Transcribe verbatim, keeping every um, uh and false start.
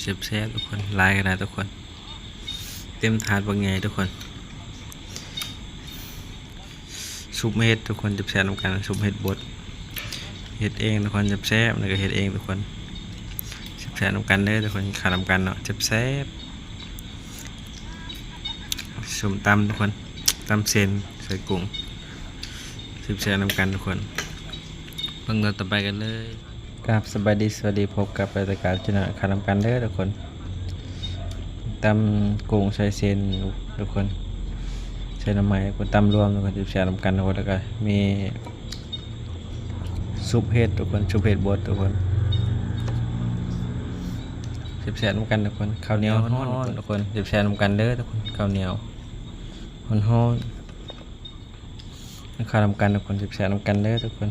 แซ่บๆทุกคน หลายขนาดทุกคน เต็มถาดบักใหญ่ทุกคน ซุปเห็ดทุกคน แซ่บๆนำกัน ซุปเห็ดบด เฮ็ดเองทุกคน แซ่บๆ แล้วก็เฮ็ดเองทุกคน แซ่บๆนำกันเด้อทุกคน ข้าวนำกันเนาะ แซ่บๆ ส้มตำทุกคน ตำเส้นใส่กุ้ง แซ่บๆนำกันทุกคน เบิ่งตอนต่อไปกันเลย ครับ สบายดี สวัสดี พบกับรายการ Channel ข้าวนำกันเด้อทุกคน ตำกุ้งใส่เส้นทุกคน ใส่หน่อไม้ ก็ตำรวมทุกคน แซ่บๆนำกันทุกคน แล้วก็มีซุปเห็ดทุกคน ซุปเห็ดบดทุกคน แซ่บๆนำกันทุกคน ข้าวเหนียวฮ้อนๆทุกคน แซ่บๆนำกันเด้อทุกคน ข้าวเหนียวฮ้อนๆ ข้าวนำกันทุกคน แซ่บๆนำกันเด้อทุกคน